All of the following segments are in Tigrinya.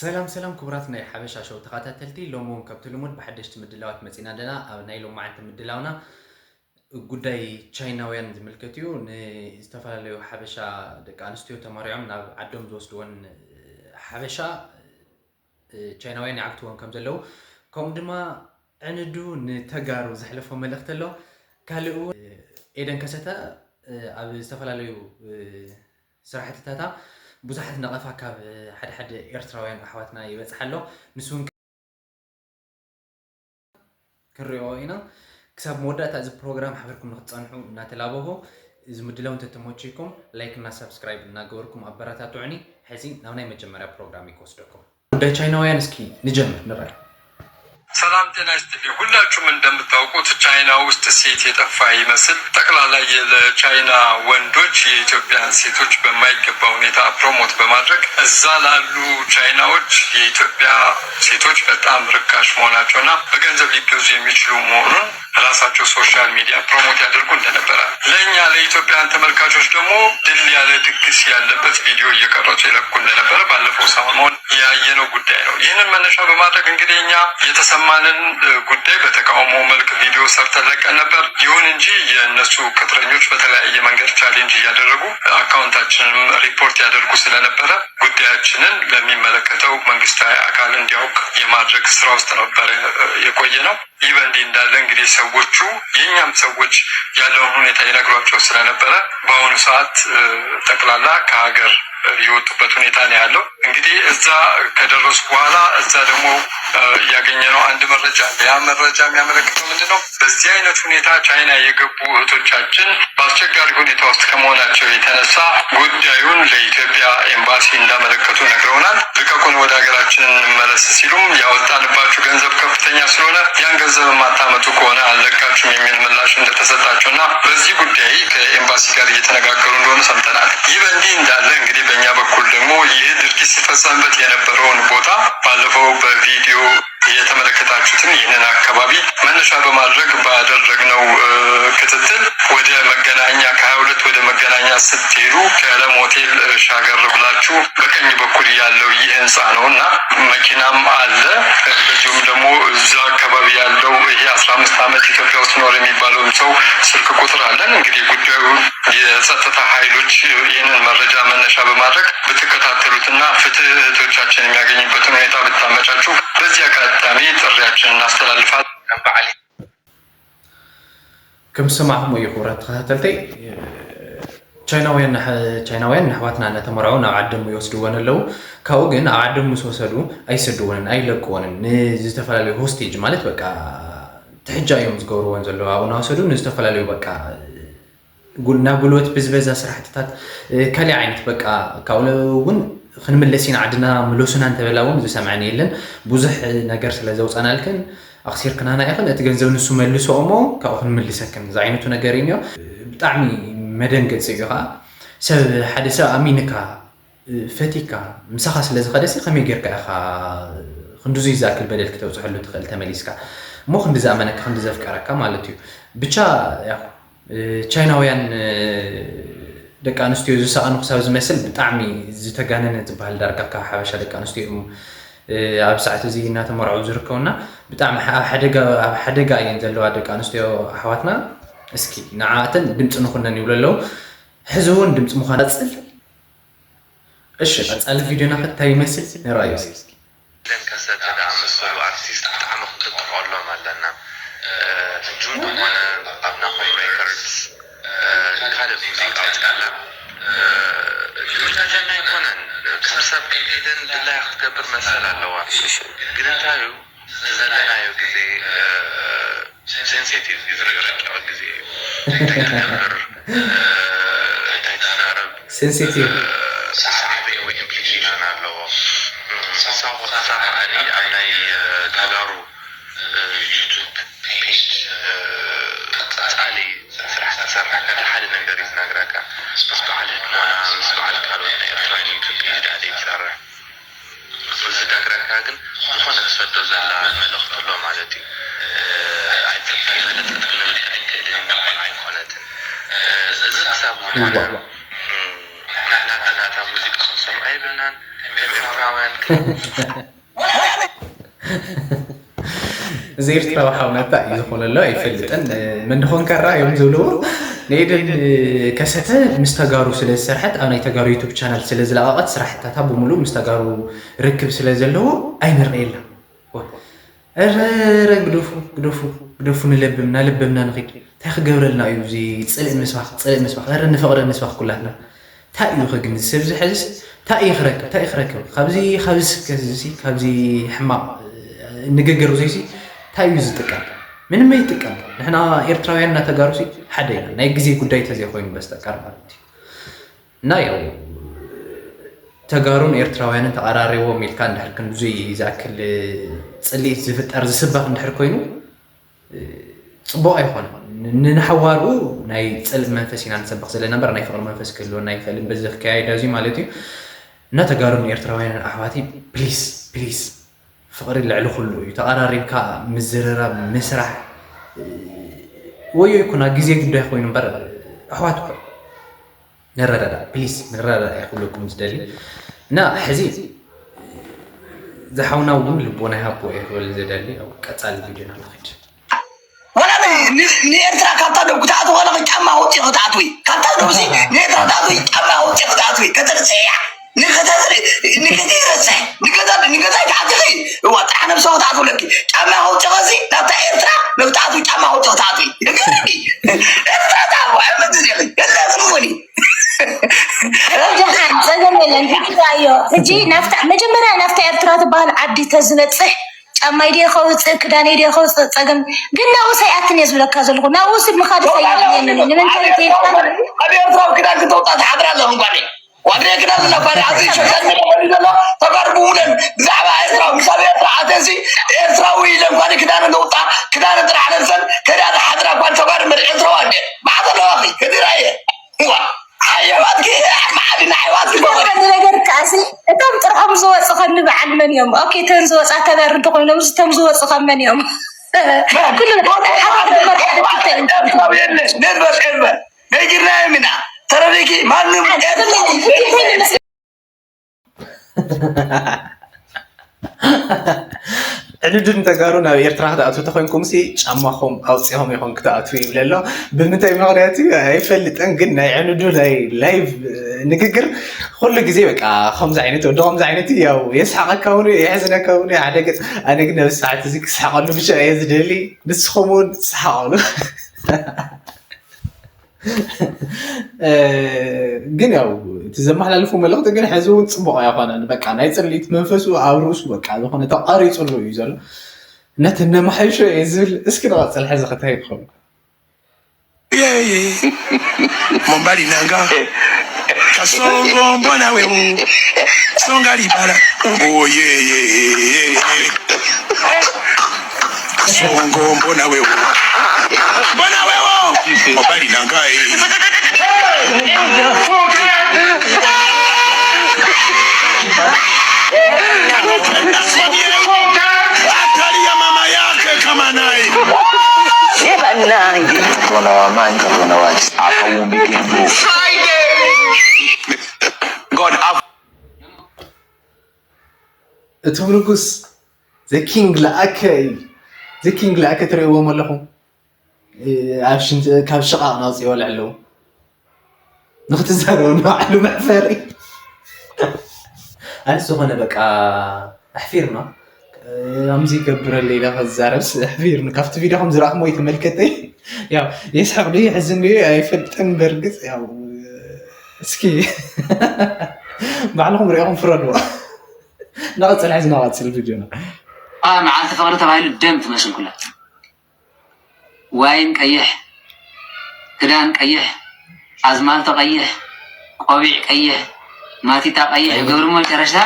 ሰላም ሰላም ክቡራት ናይ ሓበሻ ሾው ተኸታተልቲ፣ ሎሚ እውን ከምቲ ልሙድ ብሓደሽቲ ምድላዋት መፂና ኣለና። ኣብ ናይ ሎማዓንቲ ምድላውና ጉዳይ ቻይናውያን ዝምልከት እዩ። ንዝተፈላለዩ ሓበሻ ደቂ ኣንስትዮ ተመሪዖም ናብ ዓዶም ዝወስድወን ሓበሻ ቻይናውያን ይዓግትወን ከም ዘለዉ፣ ከምኡ ድማ ዕንዱ ንተጋሩ ዘሕለፎ መልእኽቲ ኣሎ። ካልእ እውን ኤደን ከሰተ ኣብ ዝተፈላለዩ ስራሕትታታ ብዙሓት ነቐፋ ካብ ሓደ ሓደ ኤርትራውያን ኣሕዋትና ይበጽሓ ኣሎ። ንሱ እውን ክንሪኦ ኢና። ክሳብ መወዳእታ እዚ ፕሮግራም ሓቢርኩም ንክትጸንሑ እናተላበኹ፣ እዚ ምድላው እንተተመችይኩም ላይክ እና ሳብስክራይብ እናገበርኩም ኣበረታትዑኒ። ሕዚ ናብ ናይ መጀመርያ ፕሮግራም ክወስደኩም። ጉዳይ ቻይናውያን እስኪ ንጀምር፣ ንርኣይ። ሰላም ጤና ይስጥልኝ። ሁላችሁም እንደምታውቁት ቻይና ውስጥ ሴት የጠፋ ይመስል ጠቅላላ ለቻይና ወንዶች የኢትዮጵያን ሴቶች በማይገባ ሁኔታ ፕሮሞት በማድረግ እዛ ላሉ ቻይናዎች የኢትዮጵያ ሴቶች በጣም ርካሽ መሆናቸውና በገንዘብ ሊገዙ የሚችሉ መሆኑን ራሳቸው ሶሻል ሚዲያ ፕሮሞት ያደርጉ እንደነበረ፣ ለእኛ ለኢትዮጵያን ተመልካቾች ደግሞ ድል ያለ ድግስ ያለበት ቪዲዮ እየቀረጹ ይለቁ እንደነበረ ባለፈው ሰሞን ያየነው ጉዳይ ነው። ይህንን መነሻ በማድረግ እንግዲህ እኛ የተሰማንን ጉዳይ በተቃውሞ መልክ ቪዲዮ ሰርተን ለቀን ነበር። ይሁን እንጂ የእነሱ ቅጥረኞች በተለያየ መንገድ ቻሌንጅ እያደረጉ አካውንታችንንም ሪፖርት ያደርጉ ስለነበረ ጉዳያችንን ለሚመለከተው መንግስታዊ አካል እንዲያውቅ የማድረግ ስራ ውስጥ ነበር የቆየ ነው። ይህ በእንዲህ እንዳለ እንግዲህ ሰዎቹ፣ የእኛም ሰዎች ያለውን ሁኔታ ይነግሯቸው ስለነበረ በአሁኑ ሰዓት ጠቅላላ ከሀገር የወጡበት ሁኔታ ነው ያለው። እንግዲህ እዛ ከደረሱ በኋላ እዛ ደግሞ ያገኘነው አንድ መረጃ አለ። ያ መረጃ የሚያመለክተው ምንድን ነው? በዚህ አይነት ሁኔታ ቻይና የገቡ እህቶቻችን በአስቸጋሪ ሁኔታ ውስጥ ከመሆናቸው የተነሳ ጉዳዩን ለኢትዮጵያ ኤምባሲ እንዳመለከቱ ነግረውናል። ልቀቁን፣ ወደ ሀገራችን እንመለስ ሲሉም ያወጣንባችሁ ገንዘብ ከፍተኛ ስለሆነ ያን ገንዘብ የማታመጡ ከሆነ አንለቃችሁም የሚል ምላሽ እንደተሰጣቸውና በዚህ ጉዳይ ከኤምባሲ ጋር እየተነጋገሩ እንደሆነ ሰምተናል። ይህ በእንዲህ እንዳለ እንግዲህ በእኛ በኩል ደግሞ ይህ ድርጊት ሲፈጸምበት የነበረውን ቦታ ባለፈው በቪዲዮ የተመለከታችሁትን ይህንን አካባቢ መነሻ በማድረግ ባደረግነው ክትትል ወደ መገናኛ ከ22 ወደ መገናኛ ስትሄዱ ከለም ሆቴል ሻገር ብላችሁ በቀኝ በኩል ያለው ይህ ህንፃ ነው እና መኪናም አለ። እንደዚሁም ደግሞ እዛ አካባቢ ያለው ይሄ 15 ዓመት ኢትዮጵያ ውስጥ ኖር የሚባለውን ሰው ስልክ ቁጥር አለን። እንግዲህ ጉዳዩ የጸጥታ ኃይሎች ይህንን መረጃ መነሻ በማድረግ ብትከታተሉትና ፍትህ እህቶቻችን የሚያገኙበትን ሁኔታ ብታመቻቹ በዚህ አጋጣሚ ጥሪያችንን እናስተላልፋለን። ከም ዝሰማዕኹም እዩ ክቡራት ተኸታተልተይ፣ ቻይናውያን ንሕ- ቻይናውያን ንኣሕዋትና እናተመርዐው ናብ ዓዶም ይወስድወን ኣለዉ። ካብኡ ግን ኣብ ዓዶም ምስ ወሰዱ ኣይሰድወንን ኣይለቅወንን። ንዝተፈላለዩ ሆስቴጅ ማለት በቃ ትሕጃ እዮም ዝገብርወን ዘለዉ። ኣብኡ እናወሰዱ ንዝተፈላለዩ በቃ ጉል- ናብ ጉልበት ብዝበዛ ስራሕትታት ካልእ ዓይነት በቃ ካብኡ እውን ክንምለስ ኢና ዓድና ምለሱና እንተበላ እውን ዝሰምዐን የለን። ብዙሕ ነገር ስለ ዘውፃናልክን ኣኽሲርክናና ኢኽን እቲ ገንዘብ ንሱ መልሶ እሞ ካብኡ ክንምልሰክን ዝዓይነቱ ነገር እዩ እኒኦ። ብጣዕሚ መደንገፂ እዩ ከዓ ሰብ ሓደ ሰብ ኣሚንካ ፈቲካ ምሳኻ ስለ ዝኸደሲ ከመይ ጌርካ ኢኻ ክንድዙይ ዝኣክል በደል ክተብፅሐሉ ትኽእል ተመሊስካ እሞ ክንዲ ዝኣመነካ ክንዲ ዘፍቀረካ ማለት እዩ። ብቻ ያው ቻይናውያን ደቂ ኣንስትዮ ዝሰኣኑ ክሳብ ዝመስል ብጣዕሚ ዝተጋነነ ዝበሃል ዳርጋ ካብ ሓበሻ ደቂ ኣንስትዮ እዮም ኣብ ሰዓት እዚ እናተመርዑ ዝርከቡና። ብጣዕሚ ኣብ ሓደጋ ኣብ ሓደጋ እየን ዘለዋ ደቂ ኣንስትዮ ኣሕዋትና። እስኪ ንዓኣተን ድምፂ ንኹነን ይብሉ ኣለዉ። ሕዚ እውን ድምፂ ምዃን ቀፅል። እሺ ቀፃሊ ቪድዮና ከ እንታይ ይመስል ንርኣዮ እስኪ። ለን ከሰተ ዝኣመሰሉ ኣርቲስት ብጣዕሚ ክንጥንቀቐሎም ኣለና። ሕጂ እውን ዝኾነ ኣብ ናሆም ሬከርድስ ካልእ ሙዚቃ ኣውፅኣላ። ጆርጃ ጀና ኣይኮነን ካብ ሰብ ከይድ ኤደን ድላያ ክትገብር መሰል ኣለዋ። ግን እንታይ እዩ እቲ ዘለናዮ ግዜ ሴንሲቲቭ ግዜ ረቂቕ ግዜ እዩ። እንታይ ክትገብር እንታይ ትዛረብ ሴንሲቲቭ ሳዕቤን ወይ ኢምፕሊኬሽን ኣለዎ። ንሳ ንሳ ከዓኒ ኣብ ናይ ተጋሩ ዩቱብ ፔጅ ቀፃሊ ስራሕ ትሰርሕ ከላ ሓደ ነገር እዩ ዝነግረካ። ምስ በዓል ህድሞና ምስ በዓል ካልኦት ናይ ኤርትራውያን ዩቱብ ፔጅ ድኣ ዘይትሰርሕ። ዝነግረካ ግን ዝኾነ ትሰዶ ዘላ መልእኽቲ ኣሎ ማለት እዩ። ኣይፈለጥት ክንብል ኣይንክእልን ኢና፣ ቆልዓ ኣይኮነትን። እዚ ክሳብ ዝኾነ ንሕና እቲ ናታ ሙዚቃ ክንሰምዖ የብልናን። እዚ ኤርትራዊ ሓውና እንታይ እዩ ዝኾነሎ ኣይፈልጥን። መን ድኾን ከራ እዮም ዝብልዎ። ንኤደን ከሰተ ምስ ተጋሩ ስለ ዝሰርሐት፣ ኣብ ናይ ተጋሩ ዩቱብ ቻናል ስለ ዝለቐቐት፣ ስራሕታታ ብምሉእ ምስ ተጋሩ ርክብ ስለ ዘለዎ ኣይንርእየላ። እረ ግደፉ፣ ግደፉ፣ ግደፉ፣ ንለብምና፣ ለበምና ንኺድ። እንታይ ክገብረልና እዩ እዚ ጽልእ ምስባኽ፣ ጽልእ ምስባኽ? እረ ንፍቕሪ ምስባኽ ኩላትና። እንታይ እዩ ከ ግን ሰብ ዝሕዝስ? እንታይ እዩ ክረክብ? እንታይ እዩ ክረክብ? ካብዚ፣ ካብዚ ስብከት እዚ፣ ካብዚ ሕማቕ ንግግር እዚ እንታይ እዩ ዝጥቀም? ምንም ኣይጥቀም። ንሕና ኤርትራውያን እና ተጋሩ ሲ ሓደ ኢና። ናይ ግዜ ጉዳይ ተዘይኮይኑ በስተቀር ማለት እዩ። እና ያው ተጋሩን ኤርትራውያንን ተቐራሪቦም ኢልካ እንድሕር ክንዙይ ዝኣክል ጽልኢት ዝፍጠር ዝስበኽ እንድሕር ኮይኑ ጽቡቕ ኣይኮነን። ንንሓዋሩ ናይ ጽልእ መንፈስ ኢና ንሰብኽ ዘለና እምበር ናይ ፍቕሪ መንፈስ ክህልወና ኣይኽእልን። በዚ ክከያየድ እዚ ማለት እዩ። እና ተጋሩን ኤርትራውያንን ኣሕዋቲ ፕሊስ ፕሊስ ፍቕሪ ልዕሊ ኩሉ እዩ። ተቐራሪብካ ምዝርራብ ምስራሕ ወዮ ይኩና ግዜ ጉዳይ ኮይኑ እምበር ኣሕዋት እኮ ንረዳዳ ፕሊስ ንረዳዳ እየ ክብለኩም ዝደሊ። እና ሕዚ ዝሓውና እውን ልቦና ይሃቦ እየ ክብል ዝደሊ። ኣብ ቀጻሊ ቪድዮና ንኸድ። ወላ ንኤርትራ ካብታ ደብ ክትኣትው ከለኺ ጫማ ኣውፂ ክትኣትዊ ካብታ ደብሲ ንኤርትራ ክትኣትዊ ጫማ ኣውፂ ክትኣትዊ ከተርፅያ ንገዛ ይረስሕ ንገዛ ንገዛ ይትኣትኺ እዋ ጥራሕ ነብሰ ክትኣትውለኪ ጫማ ኣውፂ ኸዚ ናብታ ኤርትራ ንክትኣትዊ ጫማ ኣውፂ ክትኣትዊ ንገርኒ ኤርትራ ታቦ ኣይመዝን ኢኺ የለ ትኽውኒ ደሓን ጸገም የለን። ሕጂ ራእዮ ሕጂ ናፍታ መጀመርያ ናፍታ ኤርትራ ትበሃል ዓዲ ተዝበጽሕ ጫማይ ድየ ከውፅእ ክዳነይ ድየ ከውፅእ ጸገም ግን ናብኡ ሰይኣትን እየ ዝብለካ ዘለኹ ናብኡ ስብ ምኻድ ሰይኣትን እየ ምኒ ንምንታይ ኣብ ኤርትራዊ ክዳን ክተውጣ ትሓድራ ኣለኹም ጓደይ ጓደይ ክዳን ዝነባሪ ኣብዚ ሸሻል ሚዲያ ዘሎ ተጋሩ ብሙለን ብዛዕባ ኤርትራዊ ምሳብ ኤርትራ ኣተሲ ኤርትራዊ ኢለን ጓደይ ክዳን እንደውጣ ክዳን ጥራሕ ለብሰን ከዳ ዝሓድራ ኳን ተጋሩ መሪ ኤርትራዊ ኣደ ማዕተ ኣለዋኺ ከዲራ እየ እዋ ሓየዋትኪ ማዕድና ሓየዋትኪ ሓደ ነገር ከኣሲ እቶም ጥርሖም ዝወፁ ከም ንበዓል መን እዮም ኦኬ እተን ዝወፃ ተጋሩ እንተኮይኖም እቶም ዝወፁ ከም መን እዮም ኩሉ ሓደ ድመር ሓደ ክልተ እዮም ነበር ነበር ነጊርናዮም ኢና ተረዲኪ ማንም ዕድድን ተጋሩ ናብ ኤርትራ ክትኣትዉ ተኮይንኩም ሲ ጫማኹም ኣውፂኹም ይኹን ክትኣትዉ ይብል ኣሎ። ብምንታይ ምኽንያት እዩ ኣይፈልጥን፣ ግን ናይ ዕንዱ ናይ ላይቭ ንግግር ኩሉ ግዜ በቃ ከምዚ ዓይነት ወዲ ከምዚ ዓይነት እዩ። ያው የስሓቐካ እውን የሕዝነካ እውን ሓደ ገፅ። ኣነ ግን ነብስ ሰዓት እዚ ክስሓቐሉ ብቻ እየ ዝደሊ፣ ንስኹም እውን ትስሓቐሉ። ግን ያው እቲ ዘመሓላልፉ መልእኽቲ ግን ሕዚ እውን ፅቡቕ ኣይኮነን። በቃ ናይ ፅልኢት መንፈሱ ኣብ ርእሱ በቃ ዝኾነ ተቋሪፅሉ እዩ ዘሎ። ነቲ ነማሓይሾ እየ ዝብል። እስኪ ንቐፅል ሕዚ ክታይ ክኸውን Mombali nanga kasongo mbona wewu songa libala oye songo mbona wewu mbona wewu mobali na ngai atali ya mama yake kama naye Katonda wa maanyi, Katonda wa kisa, akawumbika entuufu. God have እቶም ንጉስ ዘኪንግ ለኣከ እዩ። ዘኪንግ ለኣከ ትርእይዎም ኣለኹም። ኣብ ሽንቲ ካብ ሽቓቕ ናውፅእዎ ኣለዉ ንክትዛረቡ ንባዕሉ መሕፈሪ። ኣንስ ዝኾነ በቃ ኣሕፊርና። ኣምዚ ይገብረለ ኢለ ከዛረብስ ኣሕፊርኒ። ካብቲ ቪድዮ ከም ዝረኣኹሞ ይተመልከተይ ያው የስሕቕ ድዩ የሕዝን ድዩ ኣይፈልጥን። በርግፅ ያው እስኪ ባዕልኹም ሪኢኹም ፍረድዎ። ናቐፅል ሕዚ ናቐፅል ቪድዮና። መዓልቲ ፍቕሪ ተባሂሉ ደም ትመስል ኩላ ዋይን ቀይሕ፣ ክዳን ቀይሕ፣ ኣዝማልቶ ቀይሕ፣ ቆቢዕ ቀይሕ፣ ማቲታ ቀይሕ ይገብርሞ መጨረሽታ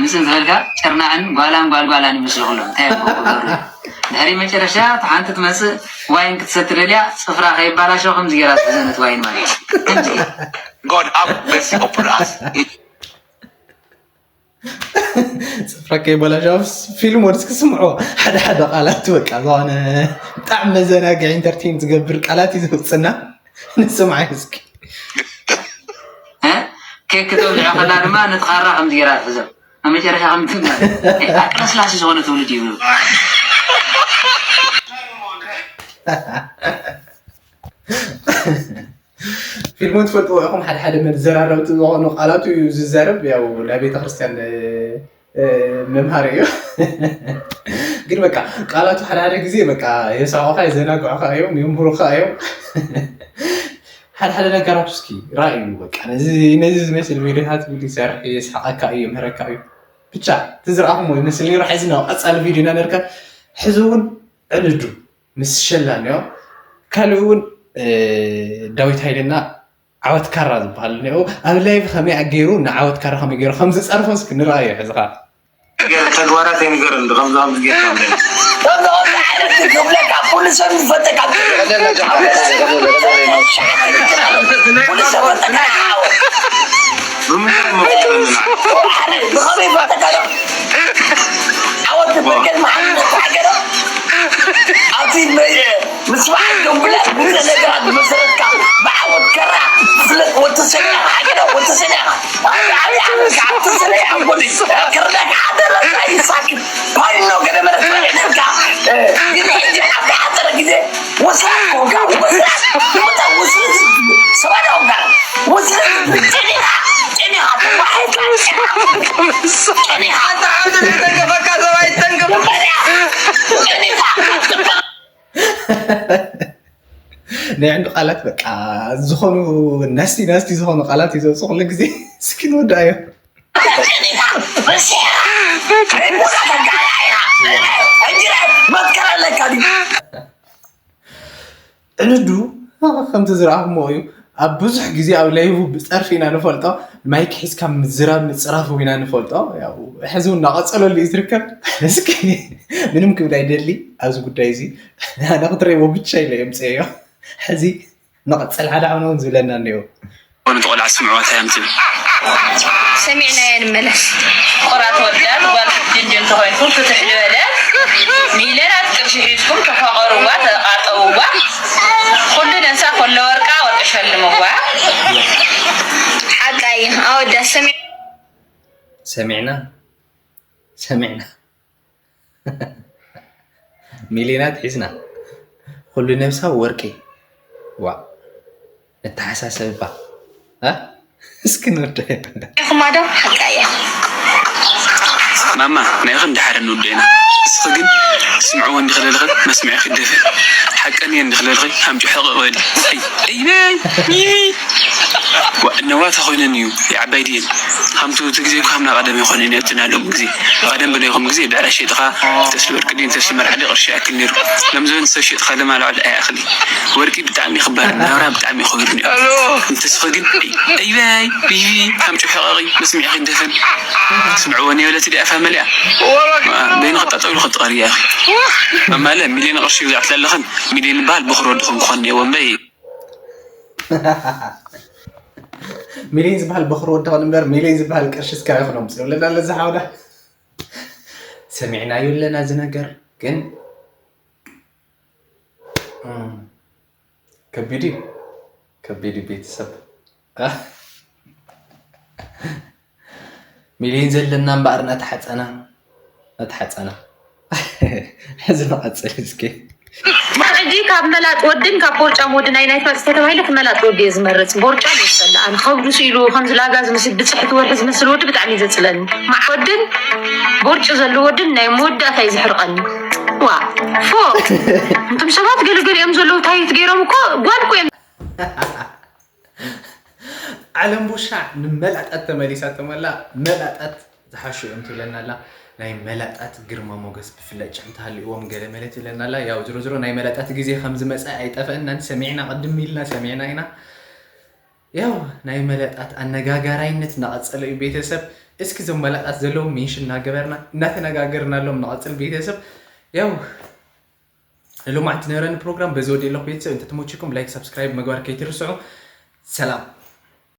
ምፅን ዝበልካ ጭርናዕን ጓላን ጓልጓላን ይመስሉ ኩሎም እንታይ እዮም ክገብሩ ድሕሪ መጨረሻ ሓንቲ ትመፅእ ዋይን ክትሰቲ ደልያ ፅፍራ ከይባላሸው ከምዚ ገይራ ዝሕዘነት ዋይን ማለት እዩ ከምዚ ገይራ God have mercy upon us. ፅፍራ ከይበላሽ ኣብ ፊልም ወድስ ክስምዖ ሓደ ሓደ ቃላት በቃ ዝኾነ ብጣዕሚ መዘናግዒ ኢንተርቴን ዝገብር ቃላት እዩ ዝውፅና ንስምዓ እስኪ እ? ኬክ ክተብልዖ ከላ ድማ ነቲ ካራ ከምዚ ገይራ ትሕዞ ኣብ መጨረሻ ከም ትብል ማለት ኣቅለስላሲ ዝኾነ ትውልድ እዩ። ፊልሙ ትፈልጥዎ ኢኹም፣ ሓደ ሓደ መዘራረብቲ ዝኾኑ ቃላቱ እዩ ዝዛረብ። ያው ናይ ቤተክርስትያን መምሃሪ እዩ። ግን በቃ ቃላቱ ሓደ ሓደ ግዜ በቃ የሳቑኻ፣ የዘናግዑኻ እዮም፣ የምህሩኻ እዮም። ሓደ ሓደ ነገራት እስኪ ራእዩ በቃ ነዚ ነዚ ዝመስል ቪዲዮታት ይሰርሕ፣ የስሓቐካ እዩ፣ የምህረካ እዩ። ብቻ እቲ ዝረኣኹሞ ይመስል ነይሩ። ሕዚ ናብ ቀፃሊ ቪዲዮ ኢና ነርከብ። ሕዚ እውን ዕልዱ ምስ ሸላ እኒኦ። ካልእ እውን ዳዊት ሃይለና ዓወት ካራ ዝበሃል እኒኦ። ኣብ ላይቭ ከመይ ገይሩ ንዓወት ካራ ከመይ ገይሩ ከም ዝፀርፎ እስኪ ንረኣዮ። ሕዚ ከዓ ተግባራት ኣይንገረሉ ከምዚ ከምዚ ጌርካ ክብለካ ኩሉ ሰብ ዝፈተካ ኩሉ ሰብ ፈተካ ብኸመይ ፈተካ ዓወት በቀል መሓመድ ተሓገረ ኣቲ ምስ በዓል ደንጉላ ብዙሕ ነገራት መሰረትካ ብዓወት ከራ ፍለጥ ወተሰኒያ ሓገረ ወተሰኒያ ዓብዓብዓብዓብተሰኒያ ሓጎዲ ክርዳካ ሓደረካ ይሳኪ ፓይኖ ገደመረ ፈዒደልካ ግን ሕጂ ኣብ ዝሓፀረ ግዜ ወስራት ኮንካ ወስራት ወታ ወስራት ሰባዳ ኮንካ ወስራት ጨኒኻ ጨኒኻ ተዋሒድካ ጨኒኻ ተንከፈካ ሰብኣይ ተንከፍ ጨኒኻ ናይ ዕንዱ ቃላት በቃ ዝኾኑ ናስቲ ናስቲ ዝኾኑ ቃላት ይዘውፁ ኩሉ ግዜ እስኪ ንወዳእዮ። ዕንዱ ከምቲ ዝረኣኹሞ እዩ። ኣብ ብዙሕ ግዜ ኣብ ላይቭ ብፀርፊ ኢና ንፈልጦ። ማይክ ሒዝካ ምዝራብ ምፅራፍ ኢና ንፈልጦ። ሕዚ እውን እናቐፀለሉ እዩ ዝርከብ። እስኪ ምንም ክብል ኣይደሊ ኣብዚ ጉዳይ እዚ። ኣነ ክትርእይዎ ብቻ ኢለ የምፅአዮ። ሕዚ ንቐፅል ሓደ ዓመት እውን ዝብለና እኒኦ። ዝኾነት ቆልዓ ስምዕዋ እንታይ እያ ትብል። ሰሚዕናያ ንመለስ። ቆራ ተወዳት ጓል ሕጂ እንዲ እንተኾይንኩም ፍትሕ ዝበለ ሚለናት ቅርሺ ሒዝኩም ተፋቐርዋ ተቓጠውዋ ኩሉ ነብሳ ኮሎ ወርቃ ወርቂ ሸልምዋ። ሓቃ እዩ ኣወዳት ሰሚዕ ሰሚዕና ሰሚዕና ሚሊናት ሒዝና ኩሉ ነብሳ ወርቂ ዋ ነተሓሳሰብ እባ እ እስኪ ንወደ ኢኹማ ዶ ሓቃ እያ ማማ ናይ ኽን ድሓር ንውዶ ኢና እስኺ ግን ስምዕዎ እንዲ ክለልኺ መስምዒ ክደፊ ሓቀን እየ እንዲ ክለልኺ ሃምጭ ሕቕ በሊ እይ እይ በይ እይ ነዋ ተኾይነን እዩ ይዓባይ ድየን ሃምቱ እቲ ግዜ እኮ ሃምና ቀደም ይኾነን እዩ ኣብቲ ናሎም ግዜ ቀደም ብናይኹም ግዜ ብዕራይ ሸይጥኻ ተስሊ ወርቂ ድዩ ተስሊ መርዓ ድዩ ቅርሺ ይኣክል ነይሩ ሎም ዝበን ሰብ ሸይጥኻ ለማልዖ ኣይኣኽል እዩ ወርቂ ብጣዕሚ ክባር ናብራ ብጣዕሚ ይኸብር ነይሩ እንተስኺ ግን እይ በይ ብይቢ ሃምጭ ሕቐቒ መስምዒ ክደፈን ስምዕዎ ነየብለቲ ድኣ ፋመሊኣ በይኑ ክጣጠብሉ ክትቐርያ ኢኺ መማለ ሚልዮን ቅርሺ ይግዛዕ ትላለኽን ሚልዮን ይበሃል በኽሪ ወድኹም ክኾን ነይዎ እምበይ ሚሊዮን ዝበሃል በኽሪ ወድኽን እምበር ሚሊዮን ዝበሃል ቅርሺ እስካ ይኹን ኣምፅእ ይብለና ኣሎ እዚ ሓውና ሰሚዕናዮ ኣለና እዚ ነገር ግን ከቢድ እዩ ከቢድ እዩ ቤተሰብ ሚሊዮን ዘለና እምበኣር ነተሓፀና ነተሓፀና ሕዚ ንቐፅል እስኪ ሕጂ ካብ መላጥ ወድን ካብ ቦርጫም ወድን ኣየናይ ትመርፅ ተተባሂለ እቲ መላጥ ወዲ እየ ዝመርፅ ቦርጫም የስጠላ ኣነ ከብዱ ስኢሉ ከምዚ ላጋ ዝመስል ብፅሕቲ ወርሒ ዝመስል ወዲ ብጣዕሚ እዩ ዘፅለኒ ማዕ ወድን ቦርጭ ዘለዎ ወድን ናይ መወዳእታ እዩ ዝሕርቐኒ ዋ ፎ እንቶም ሰባት ገለገሊኦም ዘለዉ ታይት ገይሮም እኮ ጓል እኮ እዮም ዓለም ቡሻዕ ንመላጣት ተመሊሳቶም ኣላ መላጣት ዝሓሹ እዮም ትብለና ኣላ ናይ መላጣት ግርማ ሞገስ ብፍላይ ጭዕም ተሃልእዎም ገለ መለ ትብለና ኣላ ያው ዝሮ ዝሮ ናይ መላጣት ግዜ ከም ዝመፀ ኣይጠፈአናን ሰሚዕና ቅድም ኢልና ሰሚዕና ኢና ያው ናይ መላጣት ኣነጋጋራይነት እናቐፀለ እዩ ቤተሰብ እስኪ ዞም መላጣት ዘለዎም ሜንሽን እናገበርና እናተነጋገርናሎም ንቐፅል ቤተሰብ ያው ሎማዓንቲ ዝነበረኒ ፕሮግራም በዚ ወዲእ ኣለኹ ቤተሰብ እንተተመችኩም ላይክ ሳብስክራይብ ምግባር ከይትርስዑ ሰላም